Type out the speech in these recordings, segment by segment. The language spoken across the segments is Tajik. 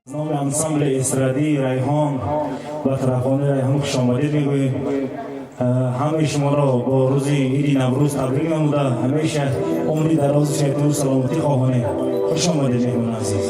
Номи ансамбли эстрадии Райҳон ба тарафхонаи Райҳон хушомадед мегӯем. Ҳамаи шуморо бо рӯзи иди Наврӯз табрик намуда, ҳамеша умри дарозу сеҳату саломатӣ хоҳонем. Хуш омадед, меҳмони азиз.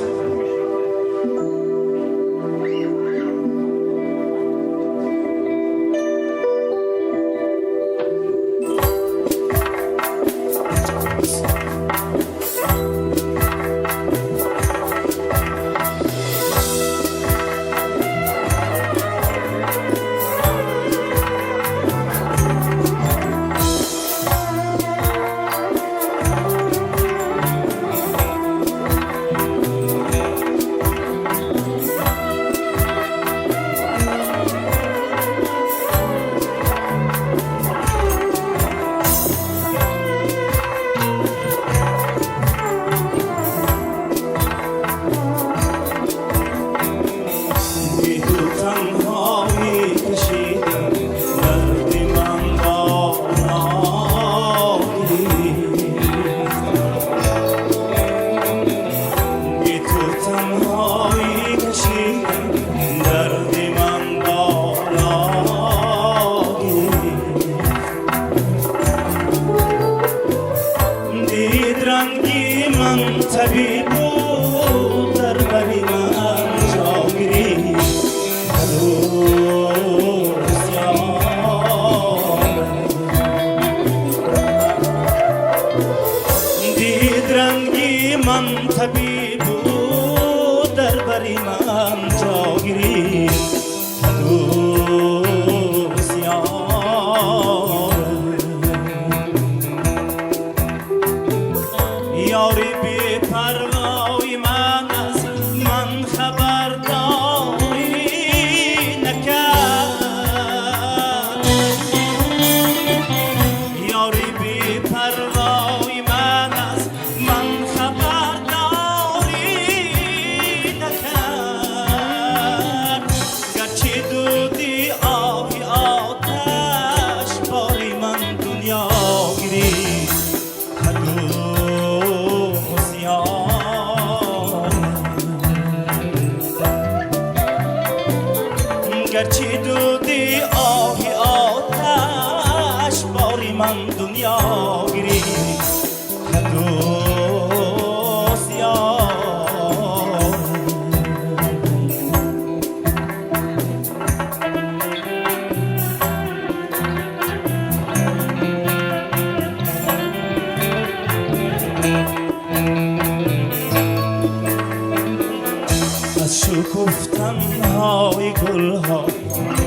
شکفتنهای گلها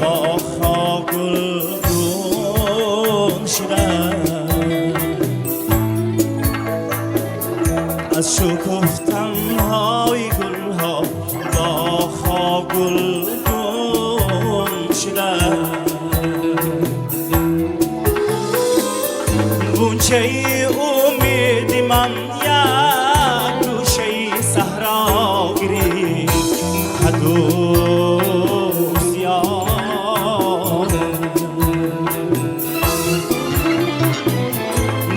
باغها گلگون شدند، از شکفتنهای گلها باغها گلگون شدند. غنچه امید من یک گوشه صحرا گرفت، دوست یار.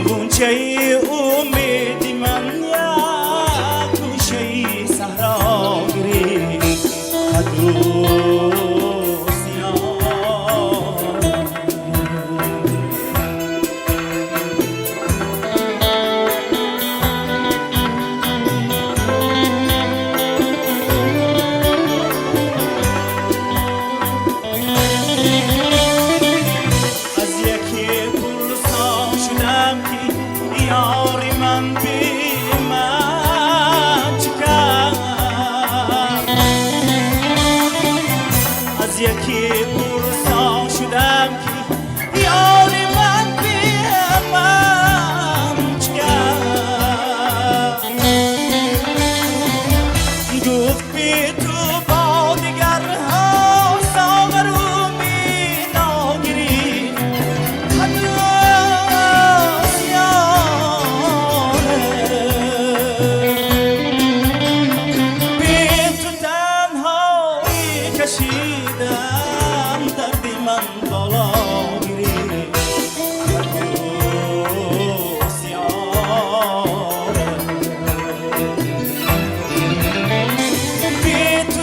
غنچه امید من یک گوشه صحرا گرفت، دوست یار. از یکی پرسان شدم که یار من بی من چه کرد، از یکی پرسان شدم که یار من بی من چه کرد. گفت بی تو با دیگرها ساغر و مینا گرفت، هنوز یاره. بی تو تنهایی کشیدم، درد من بالا گرفت، هنوز یاره. بی تو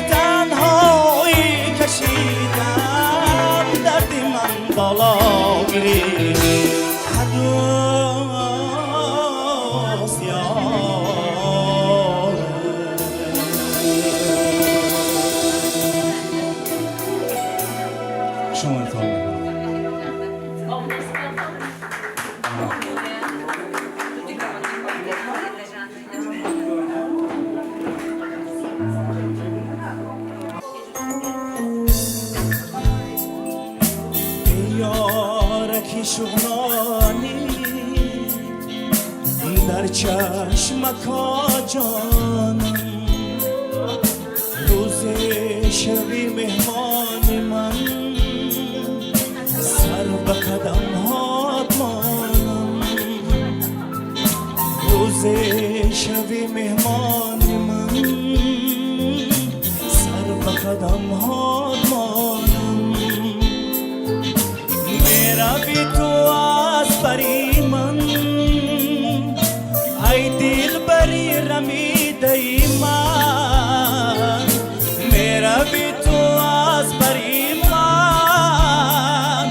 шуғнонӣ дар чашмака ҷонам рӯзе шави меҳмони ман сар ба қадамҳот монам рӯзе шави меҳмони ман сар ба қадамҳот монам мерави ту аз бари ман ай дилбари рамидаи ман мерави ту аз бари ман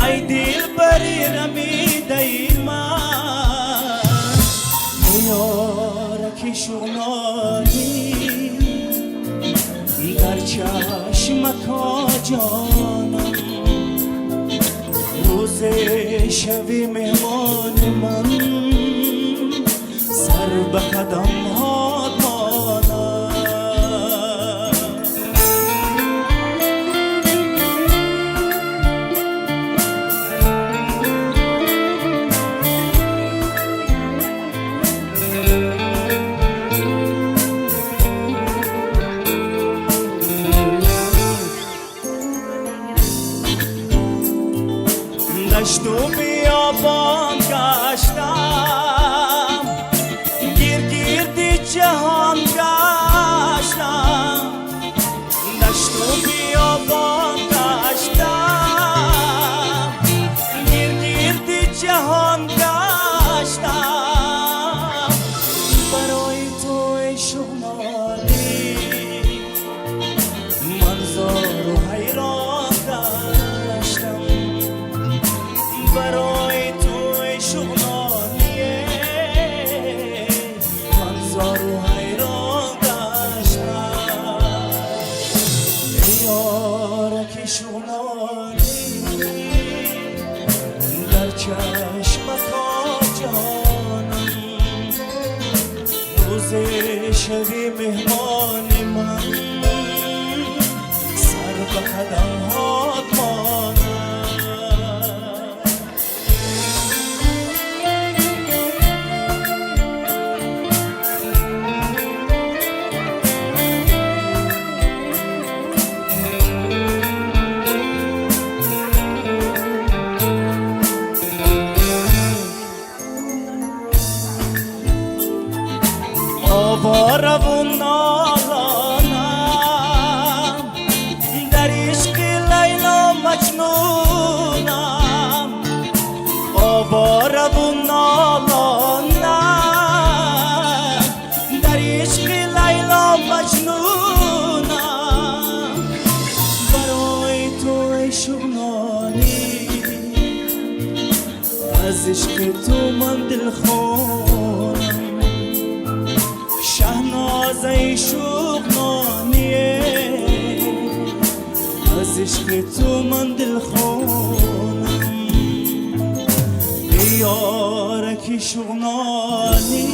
ай дилбари рамидаи ман ёраки шуғнонӣ дар чашмака ҷонам рӯзе шави меҳмони ман сар ба қадамҳот монам. Дашту биёбон гаштам гиргирди ҷаҳон гаштам дашту биёбон гаштам гиргирди ҷаҳон гаштам барои ту эй шуғнонӣ ман зору ҳайрон гаштам барои ту эй шуғноние ман зору ҳайрон гаштам эй ёраки шуғнонӣ дар чашмака ҷонам рӯзе шави меҳмони ман сар ба қадамҳот монам.Овораву нолонам дар ишқи Лайло маҷнунам овораву нолонам дар ишқи Лайло маҷнунам барои ту эй шуғнонӣ аз ишқи ту ман дилхонам шаҳнозаи шуғноние аз ишқи ту ман дилхонам ёраки шуғнонӣ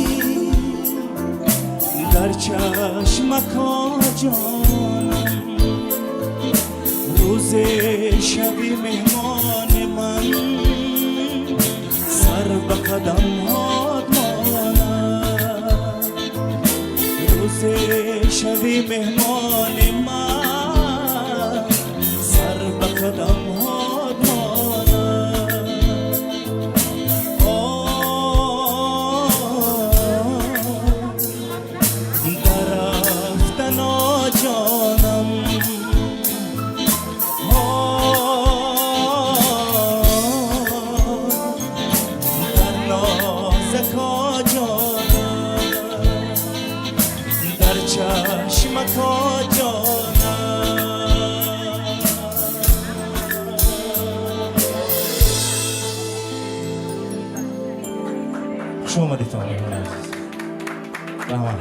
дар чашмака ҷонам рӯзе шави меҳмони ман сар ба қадамҳот монам рӯзе шави меҳмони ман сар ба қадамҳот монам дар рафтано ҷонам дар нозака ҷонам дар чашмака ҷонам. Хуш омадед, меҳмони азиз, раҳмат.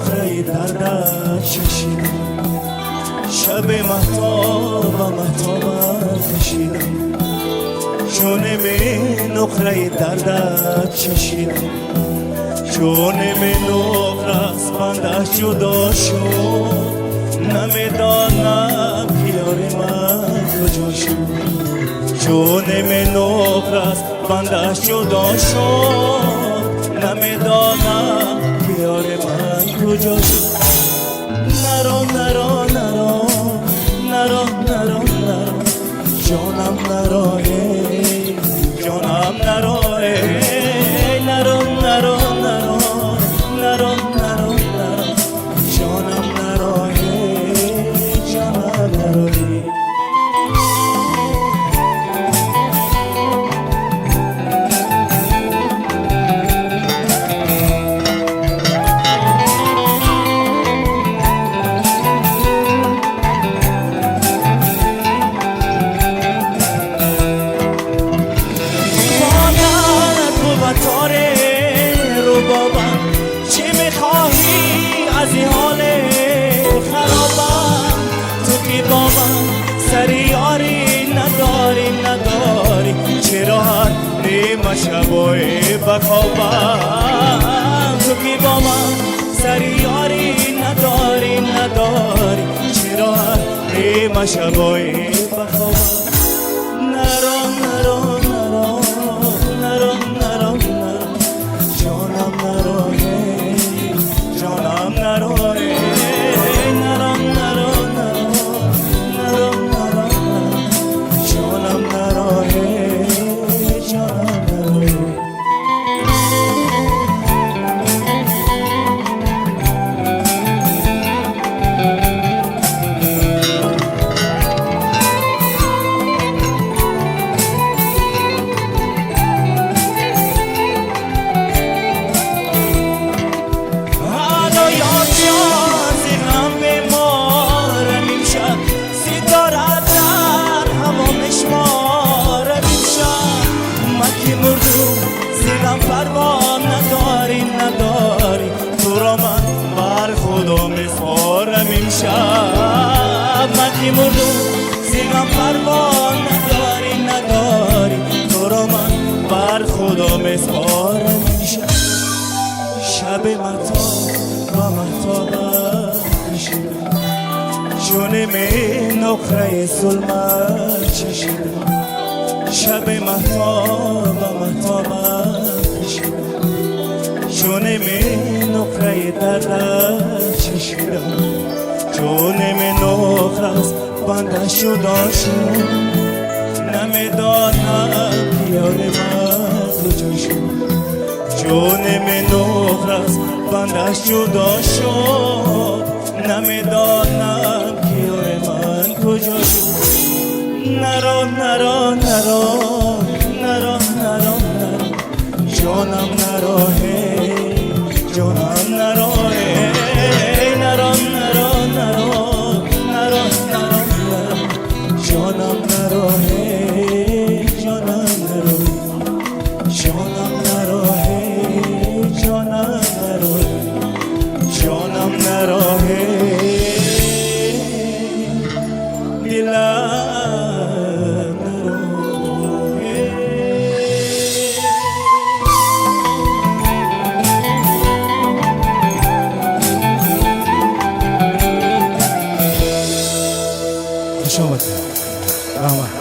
нуқраи дардат чашидам, шаби маҳтоб ба маҳтобат кашидам. Чуними нуқраи дардат чашидам, чуними нуқра аз бандаш ҷудо шуд, намедонам ки ёри ман куҷо шуд. Чуними нуқра аз бандаш ҷудо шуд, намедонам ки ёри ман куҷо шуд. Наро, наро, наро, наро, наро, наро, ҷонам наро, эй ҷонам наро, эй наро, наро, наро, наро, наро, наро, ҷонам наро, эй ҷонам наро. Чӣ мехоҳӣ аз ин ҳоли харобам? Ту ки бо ман сари ёрӣ надорӣ, надорӣ, чаро ҳар нимашабои бахобам? Ту ки бо ман сари ёрӣ надорӣ, надорӣ, чаро ҳар нимашабои бахобам? Наро, наро, наро, наро, наро, наро, ҷонам наро, ҷонам наро, наро, наро, наро, наро, наро, ҷонам наро, ҷонам наро. Парво надорӣ, надорӣ, туро ман бар худо меспорам имшаб. Ман ки мурдум зи ғам парво надорӣ, надорӣ, туро ман бар худо меспорам имшаб. Шаби маҳтоб ба маҳтобат кашидам, чуними нуқраи зулмат чашидам. Шаби маҳтоб ба маҳтобат кашидам, чуними нуқраи дардат чашидам. Чуними нуқра аз бандаш ҷудо шуд, намедонам ки ёри ман куҷо шуд. Чуними нуқра аз бандаш ҷудо шуд, намедонам ки ёри ман куҷо шуд. Наро, наро, наро, наро, наро, наро, ҷонам наро, ҷонам наро, наро, наро, наро, наро, наро, наро, ҷонам наро, ҷонам наро, ҷонам наро, ҷонам наро, ҷонам наро, дилам наро. Хуш омадед. Раҳмат.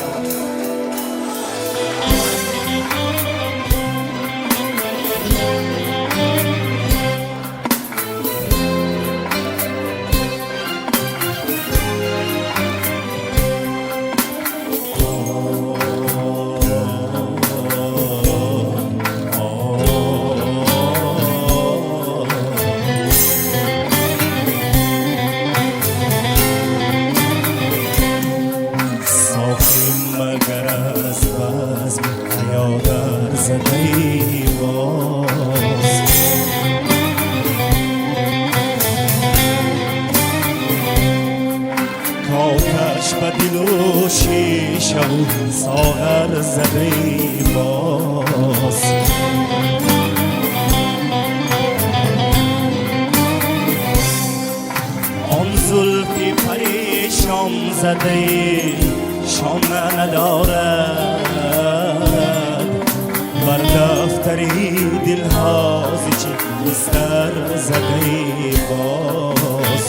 Соқӣ, магар аз базми ҳаё дар задаи боз, оташ ба дилу шишаву соғар задаи боз. задаи шона надорад бар дафтари дилҳо зи чӣ бистар задаи боз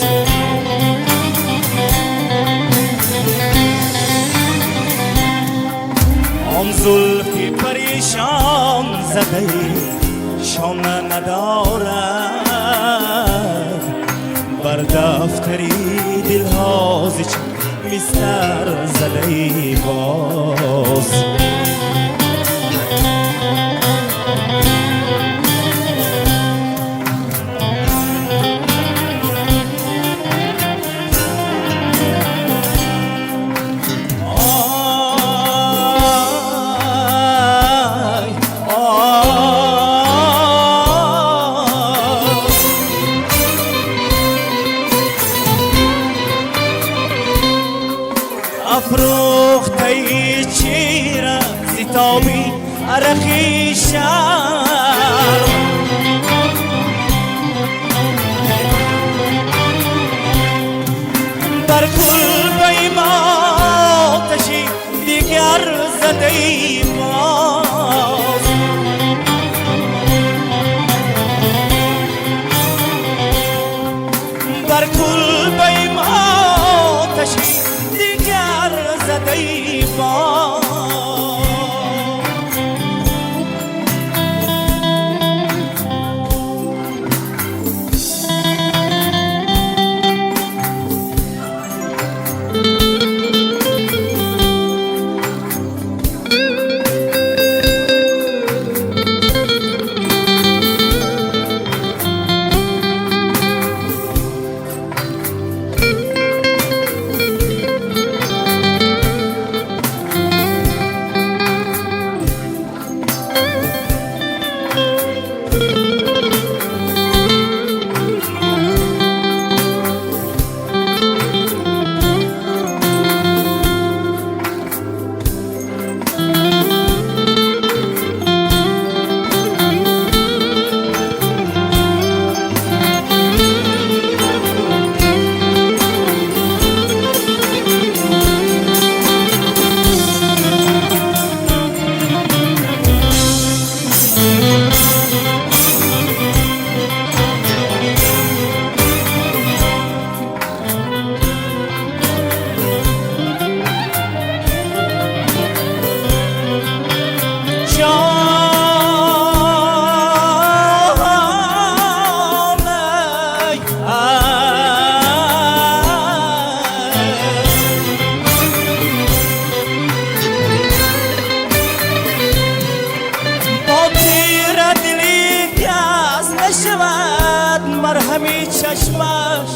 он зулфи паришон задаи шона надорад бар дафтари дилҳо зи чӣ бистар задаи боз افروخته چیره زتابی عرقی شرم بر کلبه ما آتشی دیگر زده ای باز بر کلبه ما آتشی دیگر زده ای باز چشمش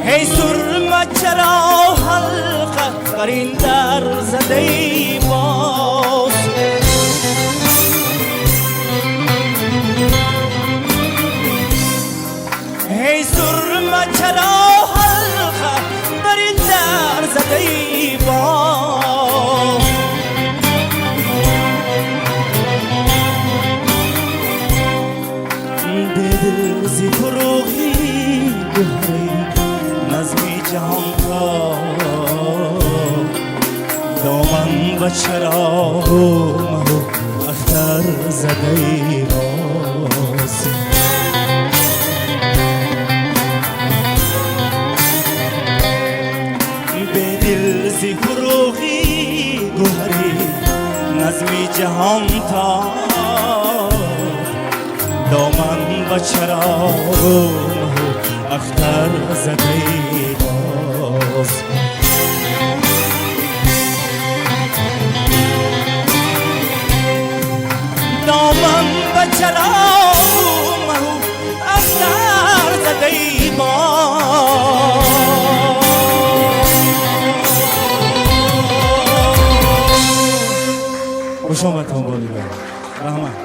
هی سرمه چرا حلقه بر این در زده ای باز هی سرمه چرا حلقه بر این در زده ای باز دل زی فروغی نظمی جهان تا دامن و چراغ و مه و اختر زده باز به دل زی فروغی گوهری نظمی جهان تا دامن و چراغ و مه و اختر زده باز دامن و چراغ و مه و اختر زده باز خوش آمدتون بانوی رحمت.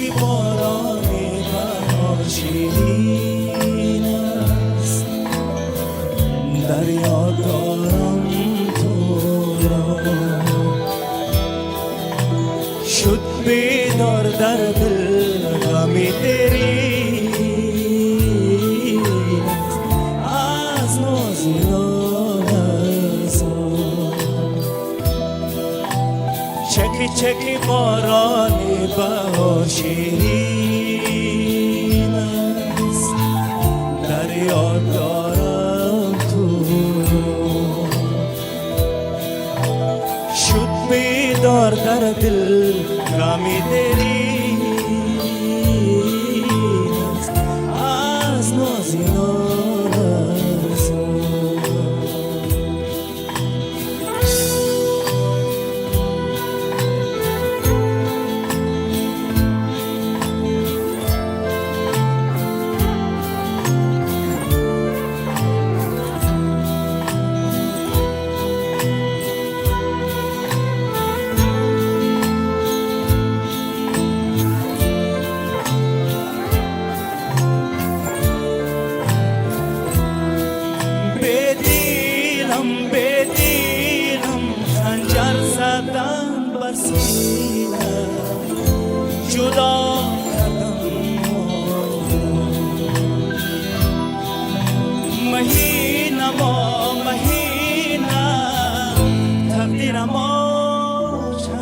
چکی بارانی بهار شیرین است، در یاد دارم تو را. شد بیدار در دل غم دیرین است، از ناز لاله. چکی چکی بارانی بهار شیرین است، در یاد دارم تو را. شد بیدار در دل غم دیرین است، از ناز لاله. بی‌دلم بی‌دلم خنجر زدن بر سینه، جدا کردم ما را. مهینه ما مهینه، تقدیر ما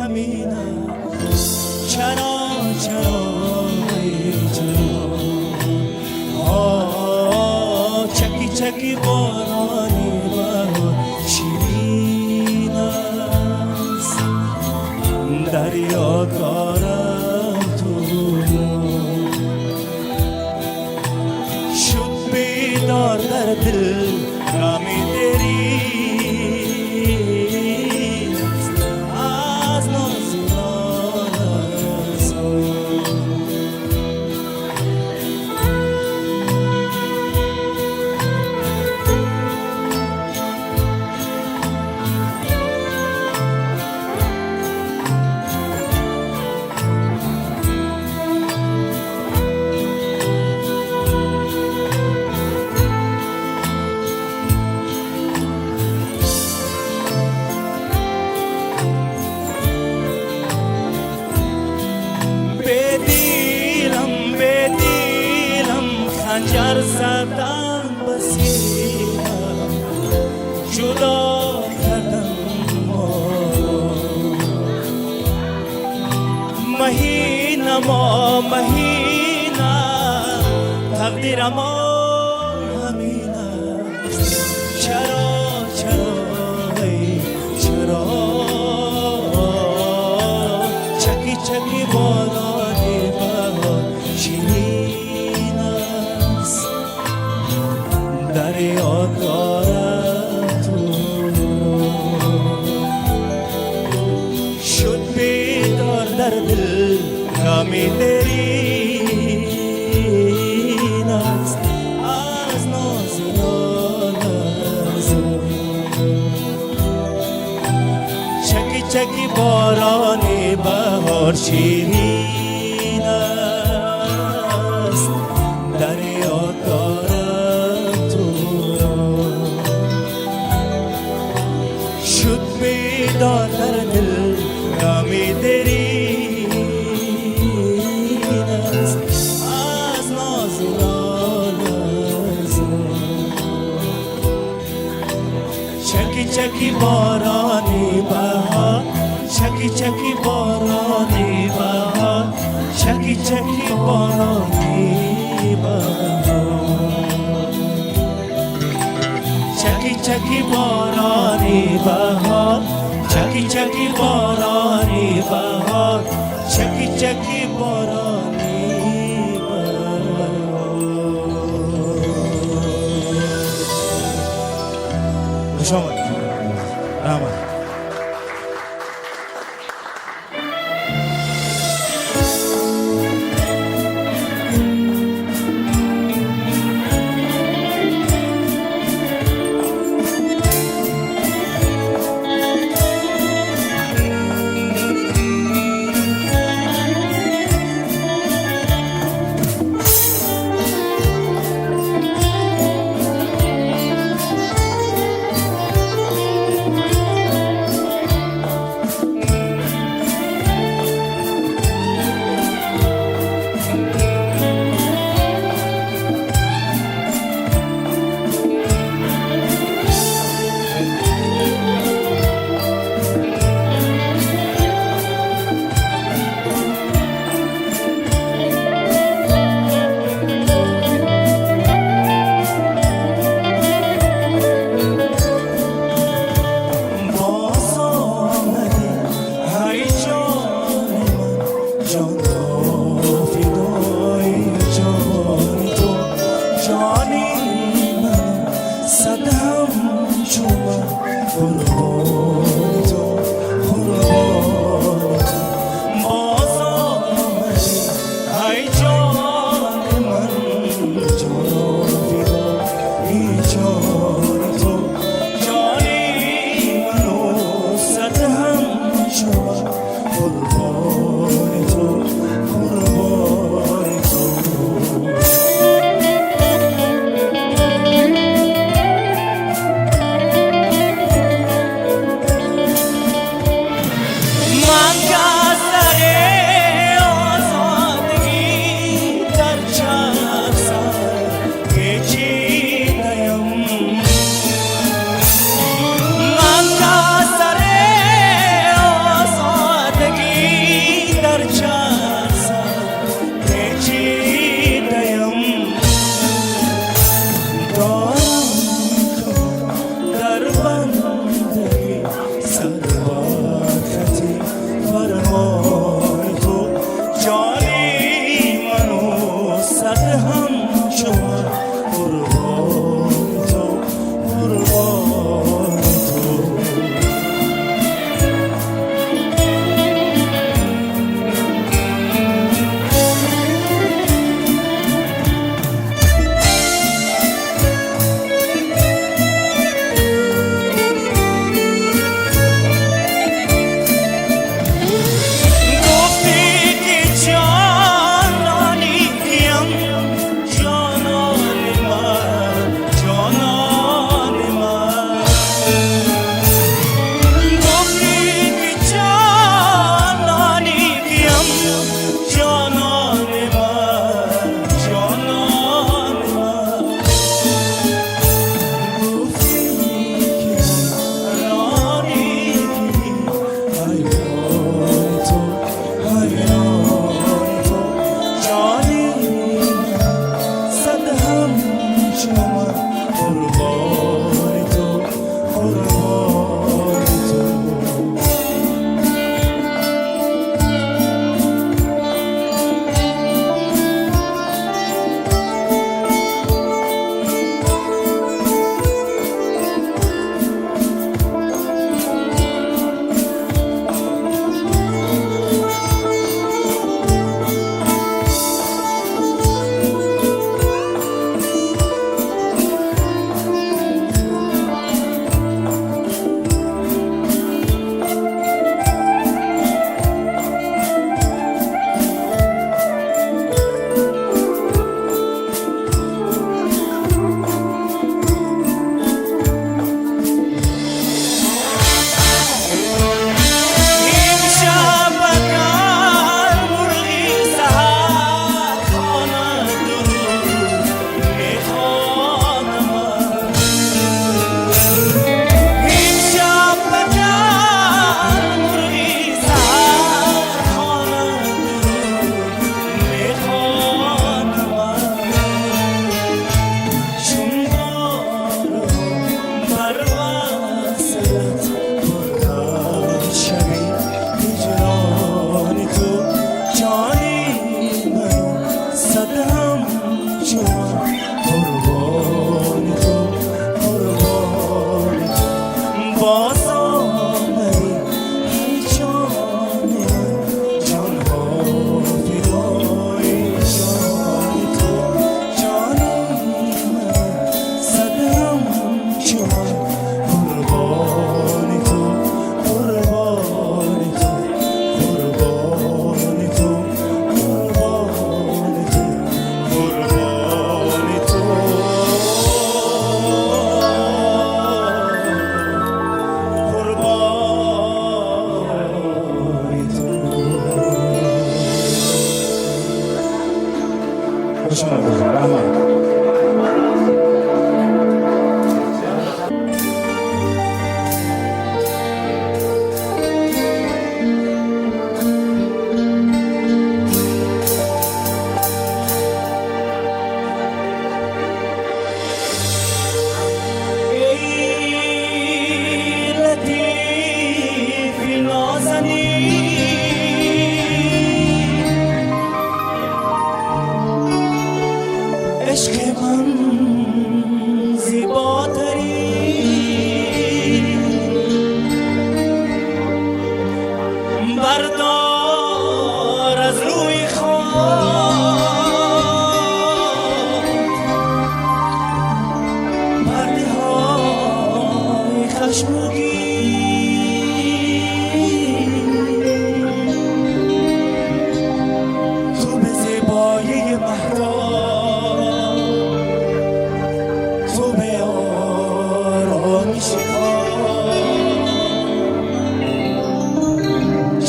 همینه، چرا چرا ای چرا. آه، چکی چکی بارانی بهار شیرین است، در یاد دارم تو را. شد بیدار در دل غم دیرین است، از ناز لاله. بی‌دلم بی‌دلم خنجر زدن به سینه، جدا کردن ما را. مهینه ما مهینه، تقدیر ما همین است، چرا چرا ای چرا. چکی چکی بارانی بهار شیرین است، در یاد دارم تو را. شد بیدار در دل غم دیرین است، از ناز لاله. چکی چکی بارانی بهار شیرین است، در یاد دارم تو را. شد بیدار در دل غم دیرین است، از ناز لاله. چکی چکی بارانی بهار، چکی چکی بارانی بهار، چکی چکی بارانی بهار، چکی چکی بارانی بهار، چکی چکی بارانی بهار، چکی چکی بارانی بهار. خوش آمدید. رحمت. Хуш омадед, раҳмат. عشق من زیباتری بردار از روی خود پرده های خشمگین تو به زیبایی مهتاب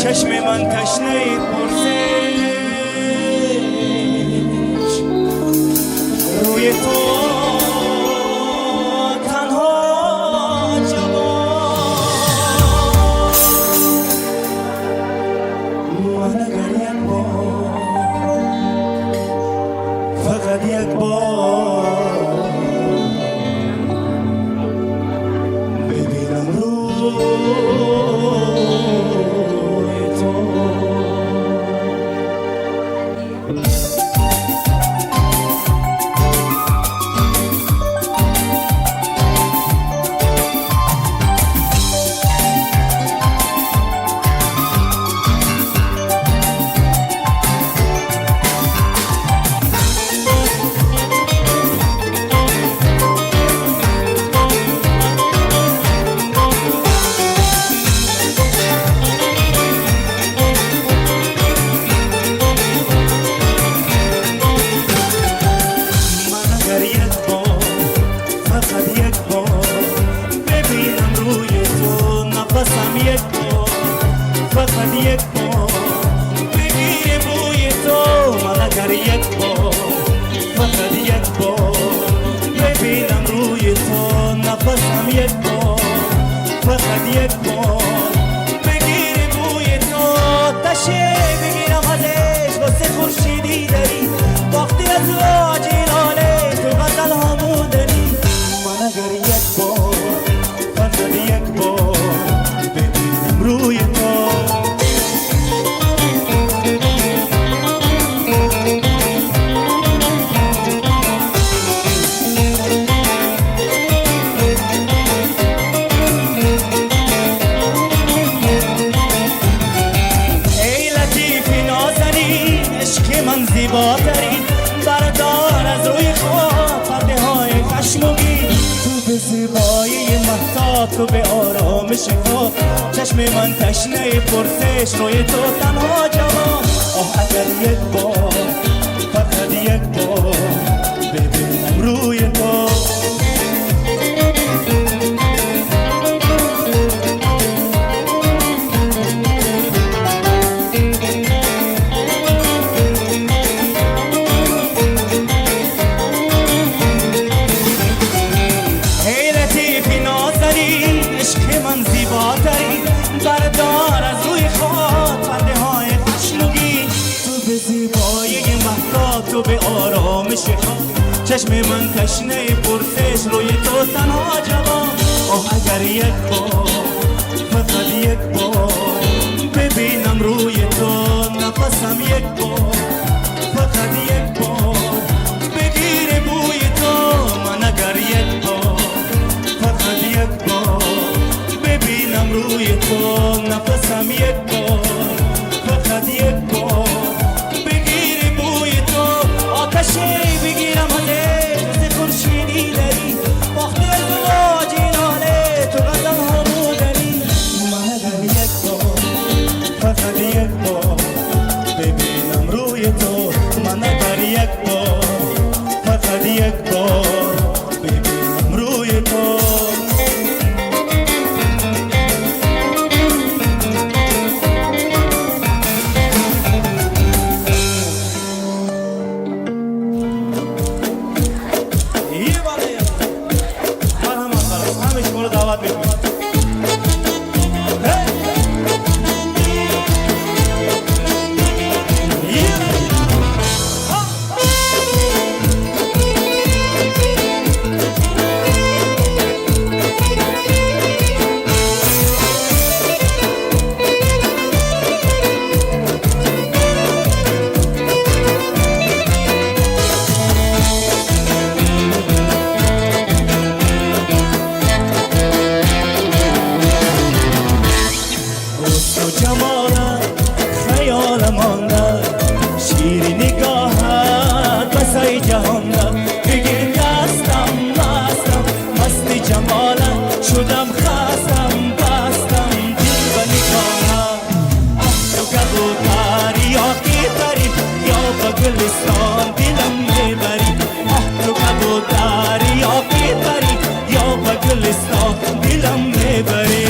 چشم من تشنه پرسش روی تو تنها جواب من اگر یک بار فقط یک بار ببینم روی تو. فقط یک بار بگیر بوی تو من اگر یک بار فقط یک بار ببینم روی تو نفسم یک بار فقط یک بار بگیر بوی تو تشه بگیرم ازش واسه خورشیدی داری وقتی از واجیلاله تو غزل همودنی من اگر یک بار فقط یک بار ببینم روی تو. زیباترین بردار از روی خواب پرده های خشمگین تو به زیبایی مهتاب تو به آرامش خواب چشم من تشنه پرسش روی تو تنها جواب آه اگر یک بار فقط یک بار ببینم روی تو. بردار از روی خود پرده های خشمگین تو به زیبایی مهتاب تو به آرامش خواب چشم من تشنه پرسش روی تو تنها جواب آه اگر یک بار فقط یک بار ببینم روی تو نفسم یک بار فقط یک بار بگیر بوی تو من اگر یک بار فقط یک بار ببینم روی تو نفسم یک بار فقط یک بار بگیر بوی تو آتشی بگیرم ازش خورشیدی داری وقتی از واجیلاله تو غزل همودنی من اگر یک بار فقط یک بار ببینم روی تو من اگر یک بار فقط یک بار ببینم روی تو. ҷаҳонда бигир дастам мастам масти ҷамолат шудам хастам бастам дил ба нигоҳат оҳ ту кабутари ё ки пари ё ба гулистон дилам мебарӣ оҳ ту кабутари ё ки пари ё ба гулистон дилам мебарӣ.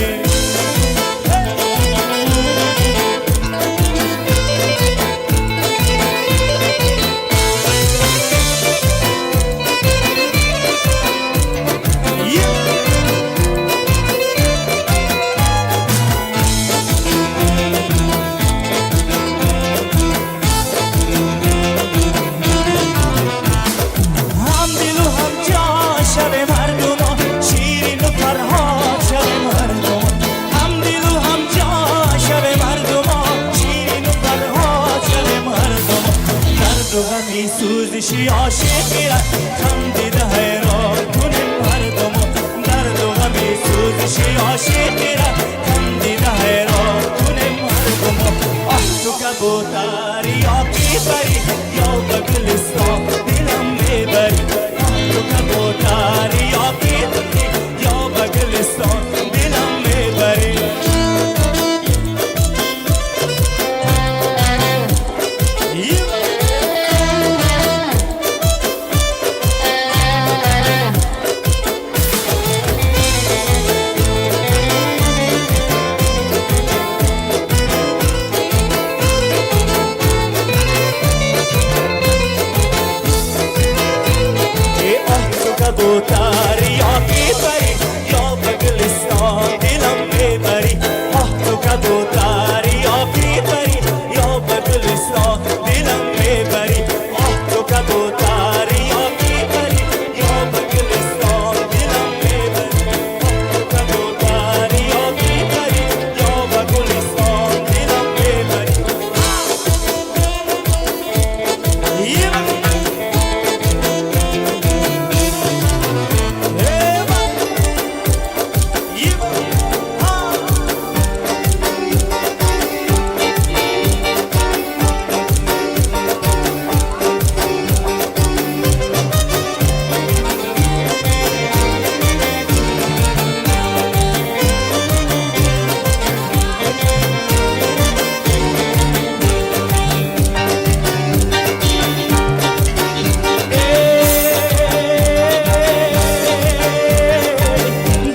هم دل و هم جان شب مردم شیرین و فرهاد شب مردم هم دل و هم جان شب مردم شیرین و فرهاد شب مردم درد و غمی سوزشی عاشقی را خندیده حیران کنیم مردم درد و غمی سوزشی عاشقی را خندیده حیران کنیم مردم آه تو کبوتری یا کی پری یا به گلستان دلم میبری آه تو کبوتری یا کی پری یا به گلستان دلم میبری. آه تو کبوتر یا کی پری یا به گلستان دلم میبری آه تو کبوتر یا کی پری یا به گلستان دلم میبری آه تو کبوتر یا کی پری یا به گلستان دلم میبری آه تو کبوتر یا کی پری یا به گلستان دلم میبری.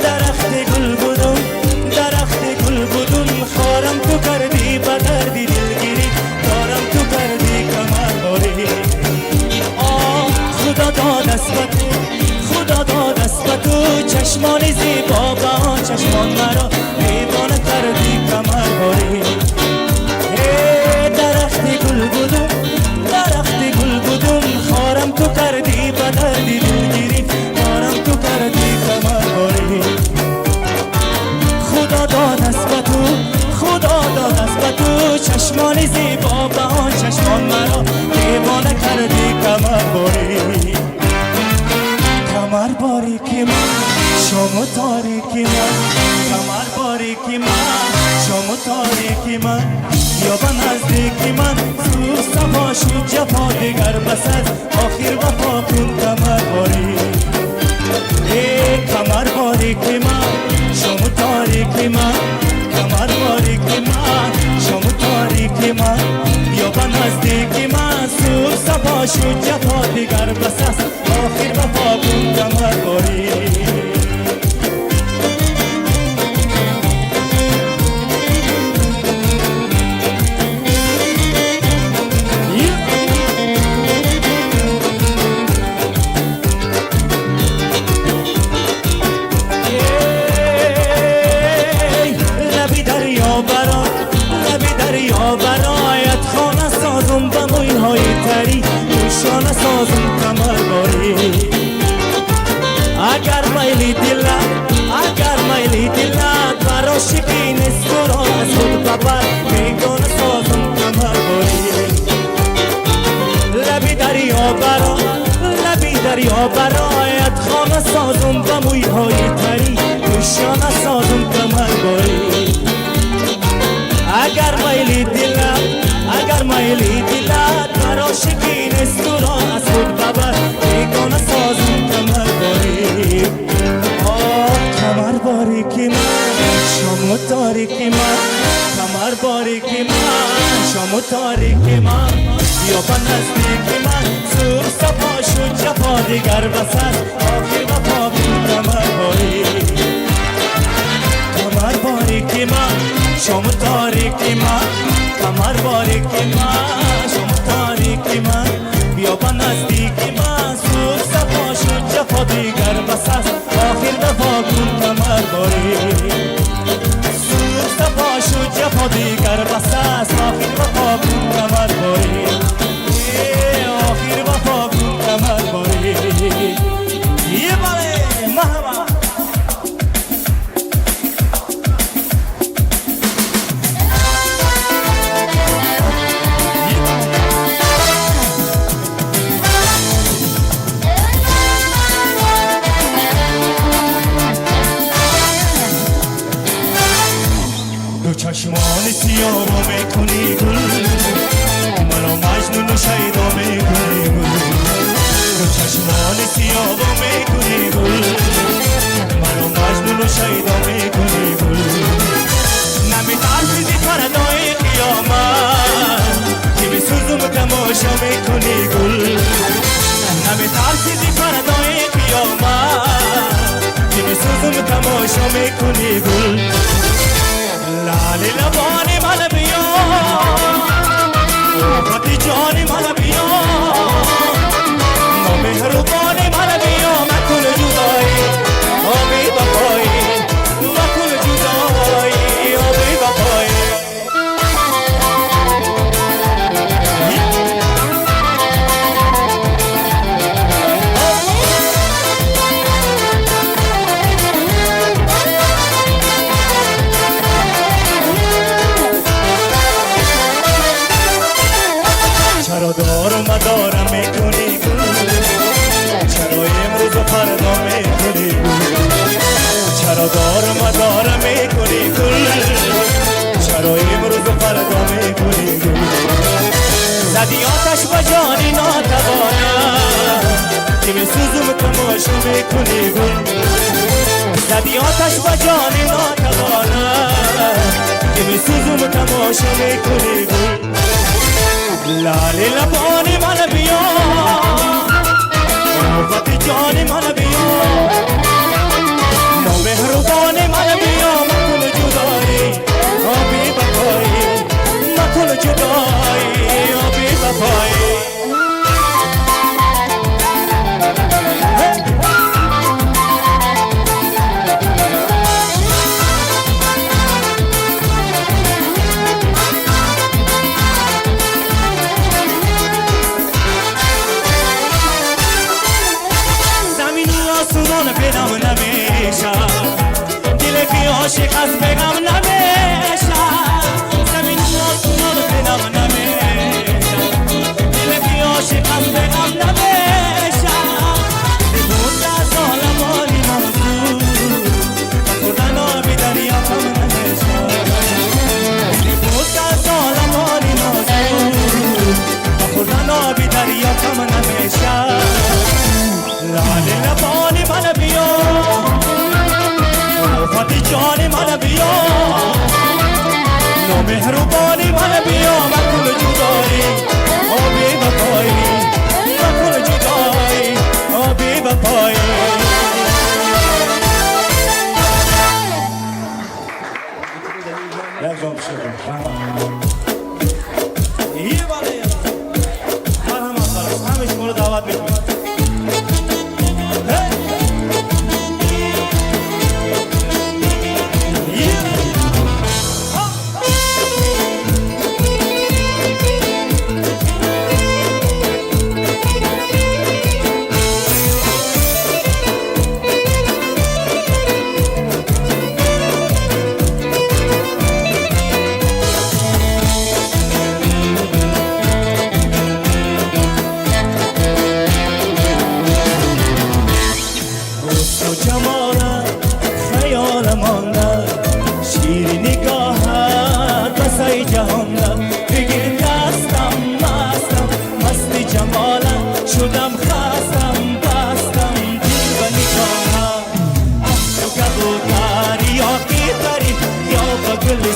درخت گل بودم درخت گل بودم خارم تو کردی به دردی دلگیری دارم تو کردی کمر باری آه خدا داد است به تو خدا داد است به تو چشمان زیبا به آن چشمان مرا دیوانه کردی کمر باری درخت گل بودم درخت گل بودم خارم تو کردی به دردی دلگیری دارم تو کردی کمر باری خدا داد است به تو خدا داد است به تو چشمان زیبا به آن چشمان مرا دیوانه کردی کمر باری کمر باریکی من شام و تاریکی من کمر باریکی من شام و تاریکی من یا به نزدیکی من زود صفا شد جفا دیگر بس است آخر وفا کن کمر باری ای کمر باریکی من شام و تاریکی من کمر باریکی من شام و تاریکی من یا به نزدیکی من زود صفا شد جفا دیگر بس است آخر وفا کن کمر باری. لبی دریا برا لبی دریا برایت خانه سازم به مویهای تری پوشانه سازم کمر باری اگر میلی دلت اگر میلی دلت برا شکی نیست تو را از خود ببر بیگانه سازم کمر باری لبی دریا برا لبی دریا برایت خانه سازم به مویهای تری پوشانه سازم کمر باری اگر میلی دلت اگر میلی دلت برا شکی نیست تو را از خود ببر Борики ман, камар борики ман, шому торики ман, бیا ба наздики ман. Субҳ сафо шуд, ҷафо дигар бас аст, охир вафо кун, камар борик. Камар борики ман, шому торики ман, камар борики ман, шому торики ман, бیا ба наздики ман. Субҳ сафо шуд, ҷафо дигар бас аст, охир вафо кун, камар борик. Субҳ сафо шуд, ҷафо дигар бас аст, охир вафо кун, камар борик. Охир вафо кун, камар борик. Ебале маҳама. Ду чашмони сиёҳо мекунӣ гул, маро маҷнуну шайдо мекунӣ гул. Ду чашмони сиёҳо мекунӣ гул, маро маҷнуну шайдо мекунӣ гул. Намитарсӣ зи фардои қиёмат, ки бисӯзум тамошо мекунӣ гул. Намитарсӣ зи фардои қиёмат, ки бисӯзум тамошо мекунӣ гул. Лали лабони ман биё, офати ҷони ман биё, номеҳрубони ман биё. Макун ҷудоӣ, о бевафоӣ, макун ҷудоӣ, о бевафоӣ. Чаро дору мадорам мекунӣ гул, чаро имрӯзу фардо мекунӣ гул. Чаро дору мадорам мекунӣ гул, чаро имрӯзу фардо мекунӣ гул. Задӣ оташ ба ҷони нотавонам, ки месӯзум тамошо мекунӣ гул. Задӣ оташ ба ҷони нотавонам, ки месӯзум тамошо мекунӣ гул. Лали лабони ман биё, офати ҷони ман биё, номеҳрубони ман биё. Макун ҷудоӣ, о бевафоӣ, макун ҷудоӣ, о бевафоӣ. Замину осмон бенам намеша, диле ки ошиқ аст беғам намеша. Замину осмон бенам намеша, диле ки ошиқ аст беғам намеша. Бибуд аз оламони мавзӯ, ба хӯрдан оби дарё кам намеша. Бибуд аз оламони мавзӯ, ба хӯрдан оби дарё кам намеша. Лали лабони ман биё, офати ҷони ман биё, номеҳрубони ман биё. Макун ҷудоӣ, о бевафоӣ, макун ҷудоӣ, о бевафоӣ. Як ҷон ташаккур. Раҳмат. Ебале, марҳамат, барош ҳамаи шуморо даъват мекунем. Ҳусну ҷамолат хаёлам монда, шири нигоҳат басаи ҷаҳонда. Бигир дастам, мастам, масти ҷамолат шудам, хастам, бастам дил ба нигоҳат. Аҳ, ту кабутар ё ки пари, ё ба гули.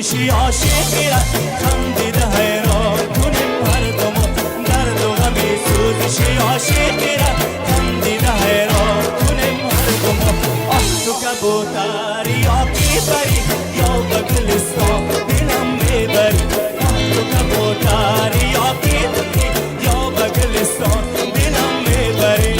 سوزشی عاشقی را خندیده حیران کنیم هر دو ما درد و غم سوزشی عاشقی را خندیده حیران کنیم هر دو ما آه تو کبوتری یا پیپری یا به گلستان دلم میبری آه تو کبوتری یا پیپری یا به گلستان دلم میبری.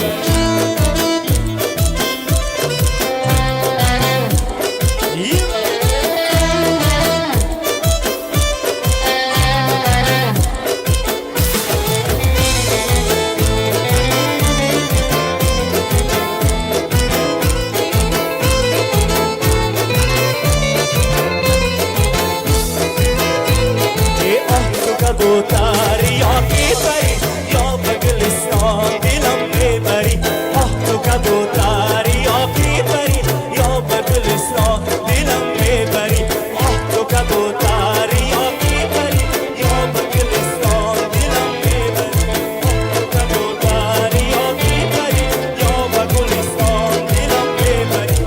کبوتر یا پیپری یا به گلستان دلم میبری آه تو کبوتر یا پیپری یا به گلستان دلم میبری آه تو کبوتر یا پیپری یا به گلستان دلم میبری آه تو کبوتر یا پیپری یا به گلستان دلم میبری.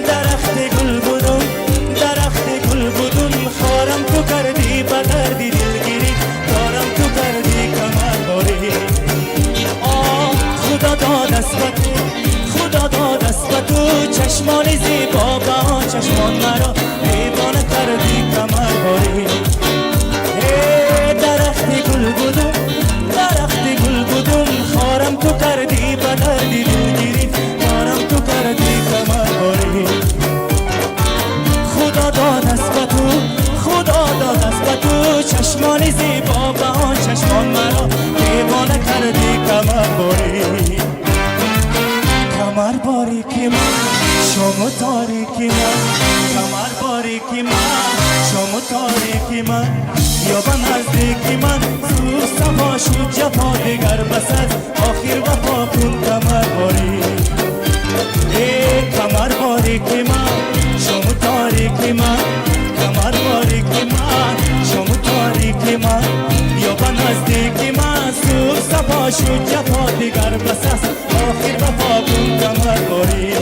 درخت گل بودم درخت گل بودم خارم تو کردی به دردی دلگیری دارم تو کردی کمر باری آه خدا داد است به تو خدا داد است به تو چشمان زیبا به آن چشمان مرا دیوانه کردی کمر باری درخت گل بودم درخت گل بودم خارم تو کردی به دردی دلگیری دارم تو کردی کمر باری خدا داد است به تو خدا داد است به تو چشمان زیبا به آن چشمان مرا دیوانه کردی کمر باری کمر باریکی من شام و تاریکی من کمر باریکی من شام و تاریکی من یا به نزدیکی من زود صفا شد جفا دیگر بس است آخر وفا کن کمر باری ای کمر باریکی من شام و تاریکی من کمر باریکی من شام و تاریکی من یا به نزدیکی من زود صفا شد جفا دیگر بس است آخر وفا کن کمر باری.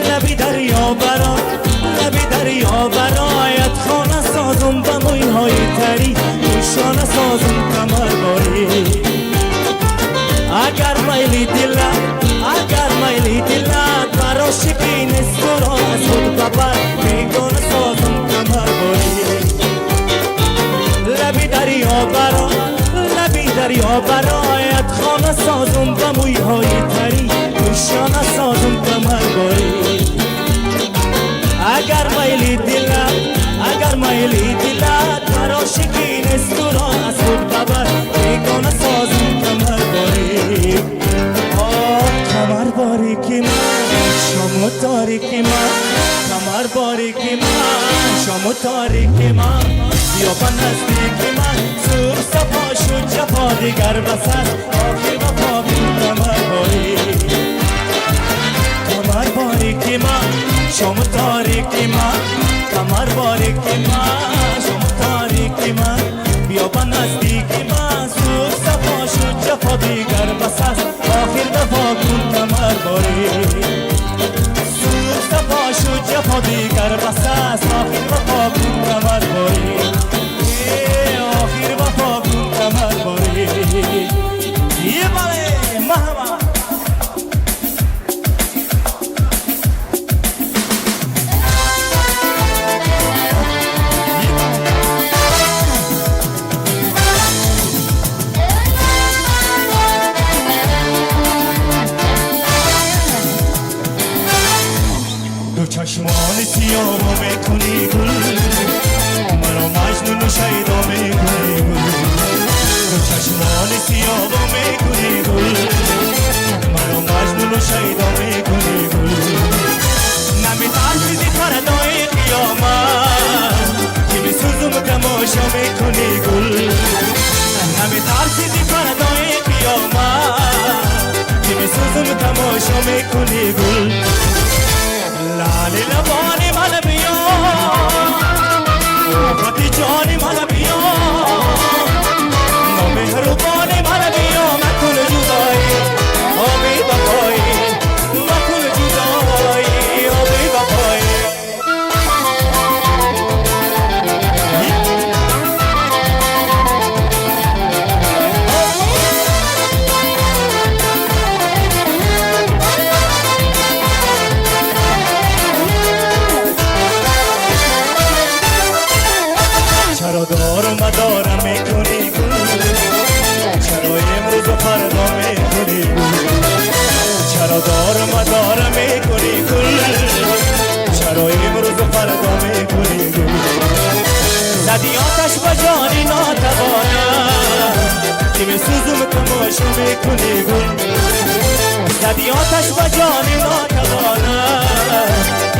لبی دریا برا لبی دریا برایت خانه سازم به مویهای تری پوشانه سازم کمر باری اگر میلی دلت اگر میلی دلت برا شکی نیست تو را از خود ببر بیگانه سازم کمر باری لبی دریا برا لبی دریا برایت خانه سازم به مویهای تری پوشانه سازم کمر باری اگر میلی دلت اگر میلی دلت برا شکی نیست تو را از خود ببر بیگانه سازم کمر باری آه کمر باریکی من شام و تاریکی من کمر باریکی من شام و تاریکی من بیا به نزدیکی من زور صفا شد جفا دیگر بس است آخر وفا کن کمر باری کمر باریکی من شام و تاریکی من کمر باریکی من شام و تاریکی من بیا به نزدیکی من زود صفا شد جفا دیگر بس است آخر وفا کن کمر باری زود صفا شد جفا دیگر بس است آخر وفا کن کمر باری آخر وفا کن کمر باری. یه بله مهما. Чашмони сиёҳ мекунӣ гул, маро маҷнуну шайдо мекунӣ гул. Ту чашмони сиёҳ мекунӣ гул, маро маҷнуну шайдо мекунӣ гул. Намитарсӣ зи фардои қиёмат, ки бисӯзум тамошо мекунӣ гул. Намитарсӣ зи фардои қиёмат, ки бисӯзум тамошо мекунӣ гул. Лали лабони ман биё, офати ҷони ман биё, номеҳрубони ман биё, макун ҷудоӣ, о бевафоӣ, макун ҷудоӣ, о бевафоӣ. Чаро дору мадорам мекунӣ гул, чаро имрӯзу фардо мекунӣ гул. Чаро дору мадорам мекунӣ гул, чаро имрӯзу фардо мекунӣ гул. Задӣ оташ ба ҷони нотавонам, ки бисӯзум тамошо мекунӣ гул. Задӣ оташ ба ҷони нотавонам,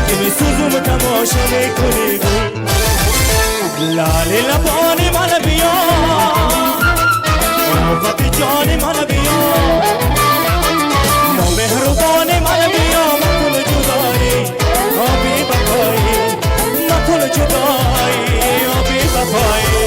ки бисӯзум тамошо мекунӣ гул. Лали лабони ман биё, офати ҷони ман биё, номеҳрубони ман биё, макун ҷудоӣ, о бевафоӣ, макун ҷудоӣ, о бевафоӣ.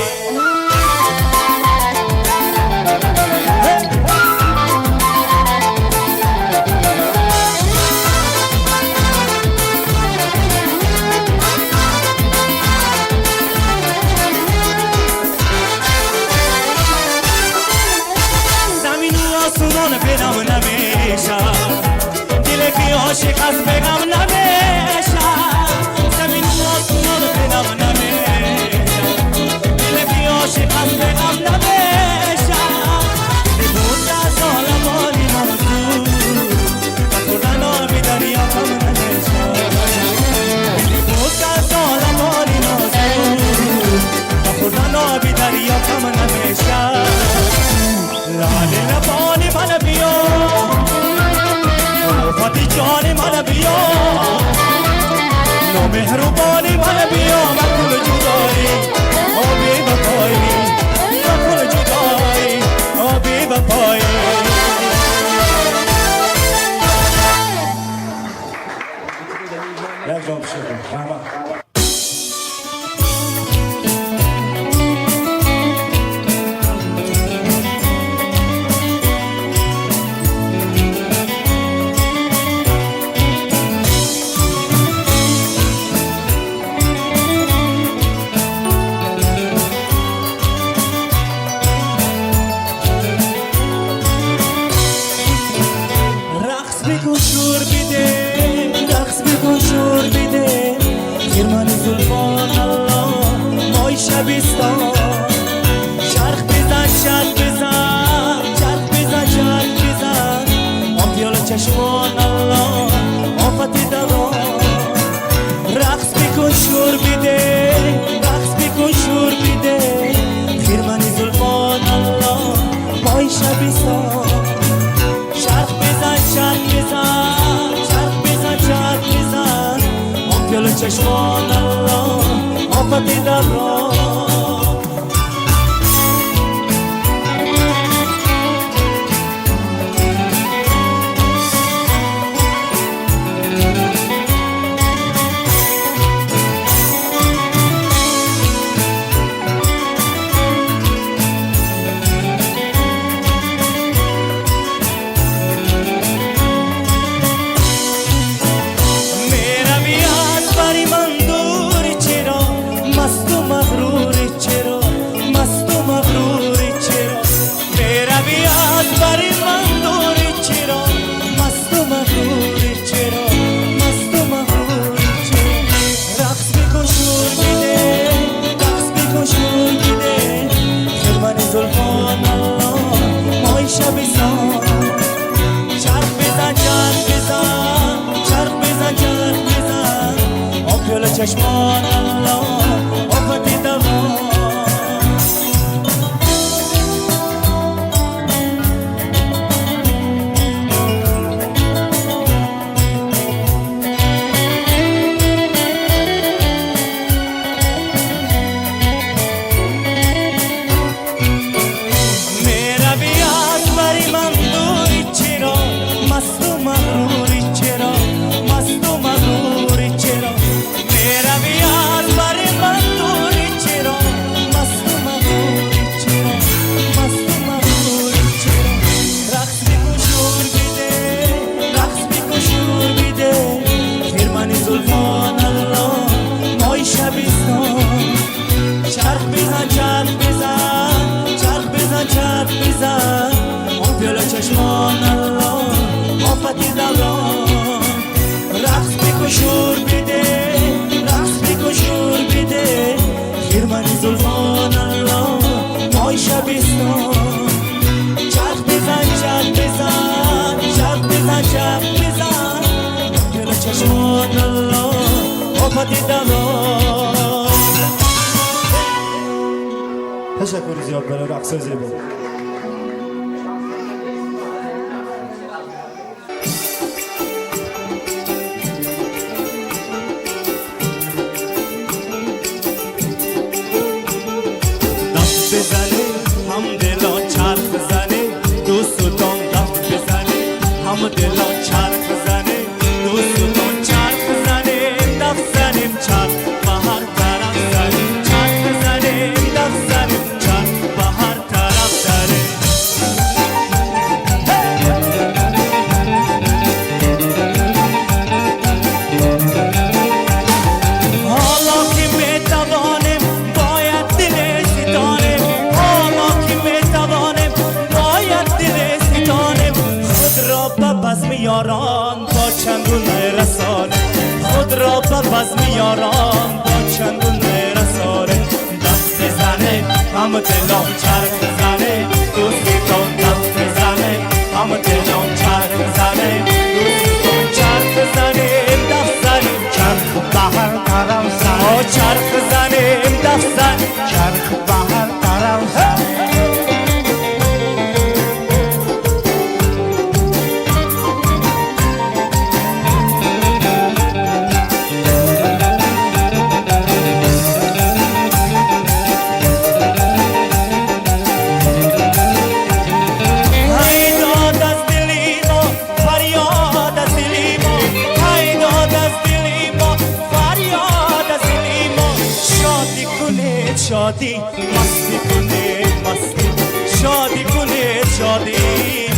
عاشق از بغم نمیشه، زمین و آسمان بنام نمیشه، دل که عاشق از بغم نمیشه. بود از عالمانی موضوع و خوردن آب دریا کم نمیشه. بود از عالمانی موضوع و خوردن آب دریا کم نمیشه. لاله لبانی من بیا، آفتی جان من بیا، نامهربانی من بیا، مکن جدایی، آ بی‌وفایی، مکن جدایی، آ بی‌وفایی. Як ҷон шукр. Раҳмат. Рақс бикун, шур биде, рақс бикун, шур биде, хирмани зулфон аллоҳ мои шабистон. Чарх бизан, чарх бизан, чарх бизан, чарх бизан, он пиёла чашмон аллоҳ офати давон. Рақс бикун, шур биде, рақс бикун, шур биде, хирмани зулфон аллоҳ мои шабистон. Чарх бизан, чарх бизан, чарх бизан, чарх бизан, он пиёла чашмон аллоҳ офати даврон. Мерави аз бари ман дур, чаро масту мағрур. چشمان الله آفت دوان. میروی از بری من دوری چرا، مست و مغروری چرا، مست و مغروری چرا؟ میروی از بری من دوری چرا، مست و مغروری چرا، مست و مغروری چرا؟ رقص بکن شور بده، رقص بکن شور بده، خرمن زلفان الله مای شبستان. چرخ بزن چرخ بزن، چرخ بزن چرخ بزن، آن پیاله چشمان الله آفت دوران. رقص بکن شور بده، رقص بکن شور بده، خرمن زلفان الله مای شبستان. چرخ بزن چرخ بزن، چرخ بزن چرخ بزن، پیاله چشمان الله آفت دوران. Ташаккури зиёд барои рақсои зебо. دست بزنه هم دلا چرخ زنه دوستان، دست بزنه هم دلا چرخ زنه دوستان، چرخ زنه دف زنیم چرخ به هر طرف زنه، چرخ زنیم دف زنیم چرخ به هر طرف زنه. حالا که میتوانیم باید دل ستانیم، حالا که میتوانیم باید دل ستانیم، خود را به بزم یاران با چنگون رسانیم، خود را به بزم یاران با چنگون رسانیم. دست زنه هم دلان چرخ زنه دوستان، دست زنه هم دلان چرخ زنه دوستان، چرخ زنیم دف زنیم چرخ به هر طرف آ زنیم، چرخ زنیم دف زنیم. چرخ به هر طرف زنیم. ای داد از دلی ما فریاد از دلی ما، ای داد از دلی ما فریاد از دلی ما. شادی کنید شادی مستی کنید مستی، شادی کنید شادی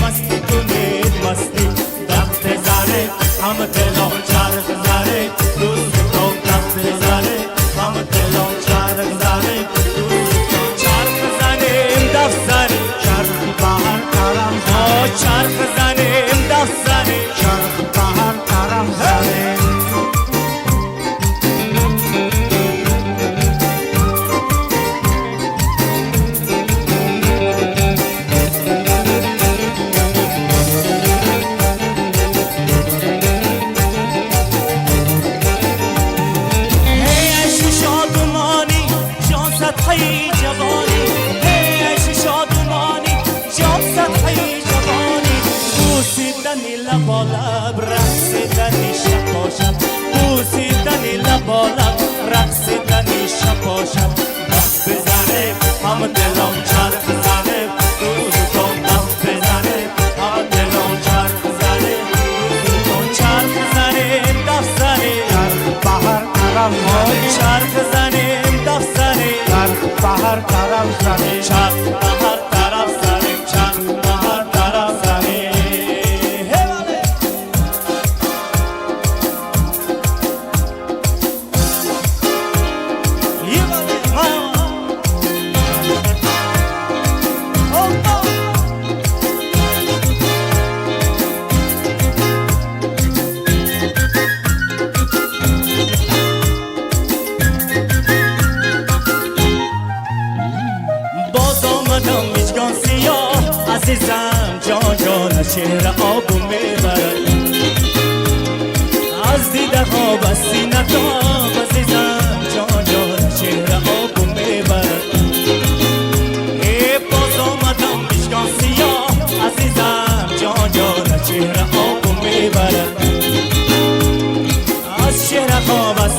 مستی کنید مستی. دست زنه هم دلان چرخ زنه دوستان، دست زنه هم دلان چرخ زنه دوستان، چرخ زنیم دف زنیم، چرخ به هر طرف آ زنیم، چرخ زنیم دف زنیم. چرخ به هر طرف زنیم. ای عشق شادمانی جان صدقه جوانی، ای عشق شادمانی جان صدقه جوانی. بوسیدن لبا لب رقصیدن شب با شب، بوسیدن لبا لب رقصیدن شب با شب. دست بزنه هم دلم چرخ زنه دوستان، دست بزنه هم دلم چرخ زنه دوستان، چرخ زنه دف زنه، چرخ به هر طرف آی زنیم، چرخ زنیم دف زنیم، چرخ به هر طرف زنیم. چرخ به هر طرف زنیم، چرخ به هر طرف زنیم. هی واله. یه واله. ما. الله. باز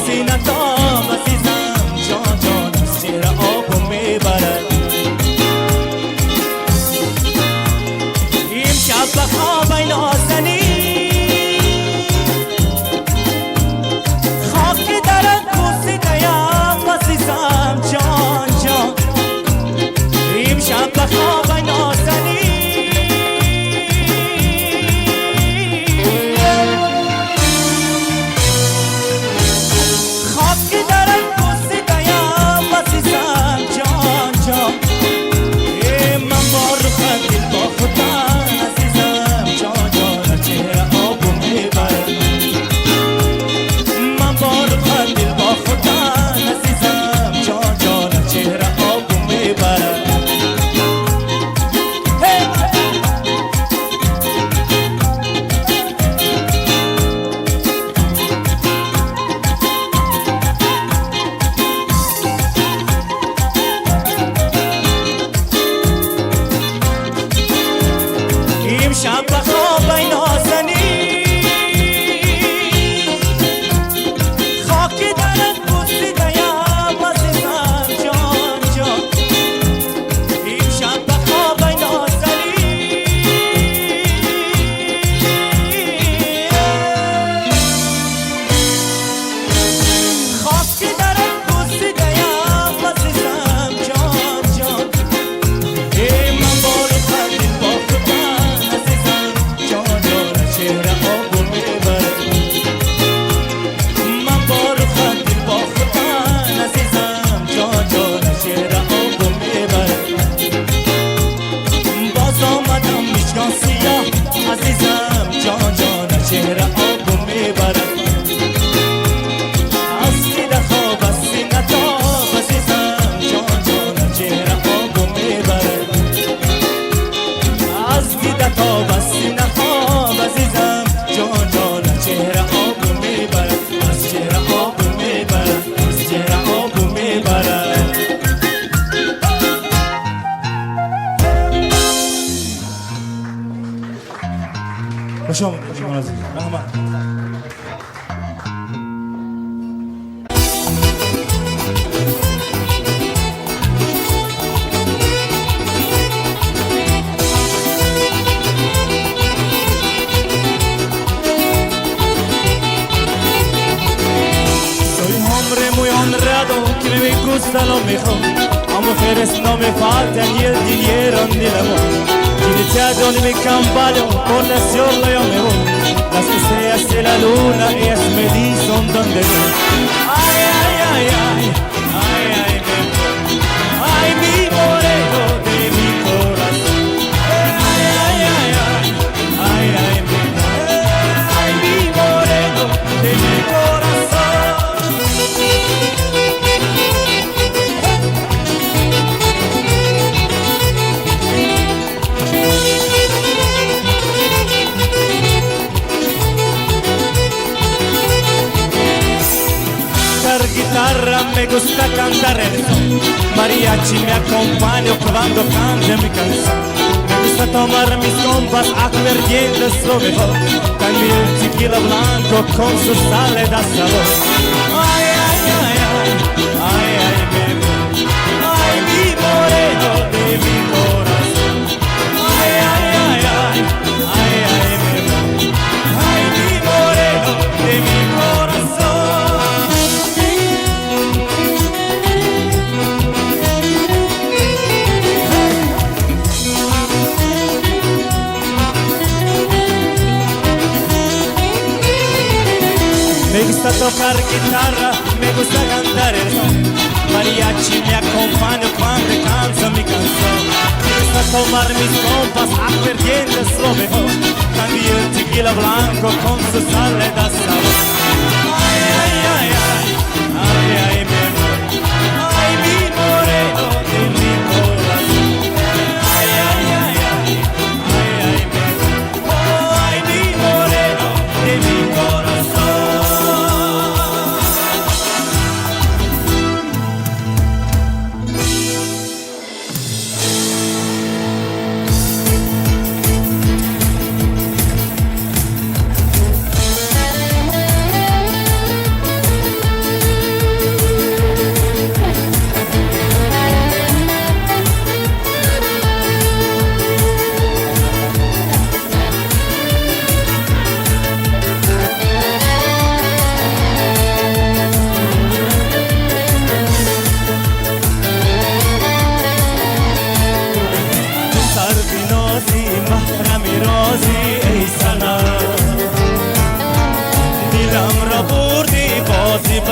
سینه تاب عزیزم جان جان از چهره آب میبرد امشب به خواب ای نازنین خاک درت بوسیده‌ام عزیزم جان جان امشب به خواب ای نازنین خاک درت بوسیده‌ام عزیزم جان جان من با رخت دل باختم عزیزم جان جان چهره آب میبرد من با رخت دل باختم عزیزم جان جان چهره آب میبرد. امشب به خواب ای نازنین خاک درت بوسیده‌ام عزیزم جان جان امشب به خواب ای نازنین خاک درت بوسیده‌ام عزیزم جان جان من با رخت دل باختم عزیزم جان جان چهره آب میبرد من با رخت دل باختم عزیزم جان جان چهره آب میبرد باز آمدم مشکان سیاه عزیزم جان جان چهره آب میبرد از دیده خواب از سینه تاب عزیزم جان جان چهره آب میبرد از دیده تاب از سینه خواب عزیزم جان جان چهره آب میبرد از چهره آب میبرد از چهره آب میبرد. Хуш омадед, меҳмон азиз, раҳмат. Soy un hombre muy honrado que me gusta lo mejor. A mujeres no me falta ni el dinero ni el amor. Jineteado ni me caballo, por la ciudad yo me voy. Las estrellas de la luna, ellas me dicen dónde voy. Ay, ay, ay, ay, ay, ay, me voy. Ay, mi moreno de mi corazón. Ay, ay, ay, ay, ay, ay, me voy. Ay, mi moreno de mi corazón. Tocar guitarra, me gusta cantar el son. Mariachi me acompaña cuando cante mi canción. Me gusta tomar mis compas, aguardiente es lo mejor. También tequila blanco con su sal le da sabor. Ay, ay, ay, ay, ay, ay, me voy. Ay, mi moreno de mi corazón. Ay, ay, ay, ay, ay, ay, me voy. Ay, mi moreno de mi corazón. Me gusta tocar guitarra, me gusta cantar el son. Mariachi me acompaña cuando canto mi canción. Me gusta tomar mis compas, aguardiente es lo mejor. También tequila blanco con su sal le da sabor. Ay, ay, ay, ay, ay, ay, me voy. Ay, mi moreno de mi corazón. Ay, ay, ay, ay, ay, ay, me voy. Oh, ay, mi moreno de mi corazón.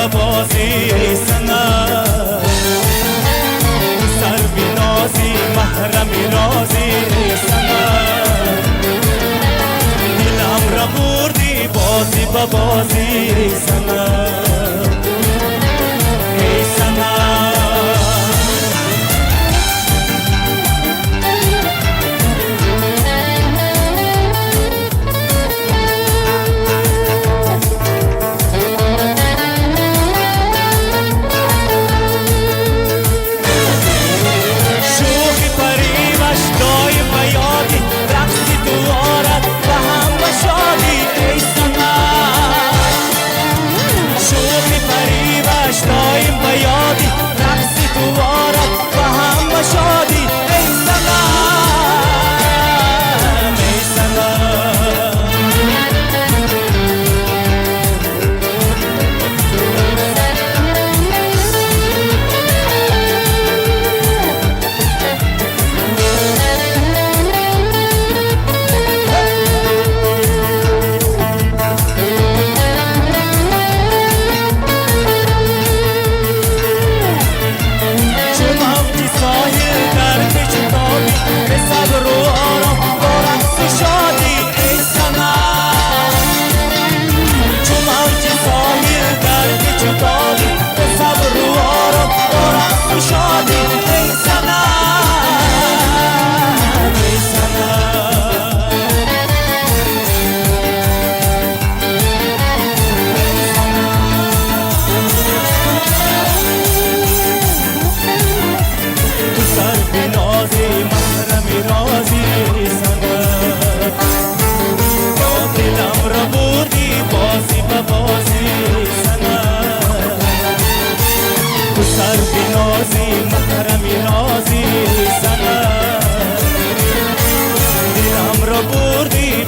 به بازی ای صنم تو سر بینازی محرم رازی ای صنم دلم را بردی بازی به بازی ای صنم ای صنم.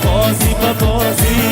بازی به بازی.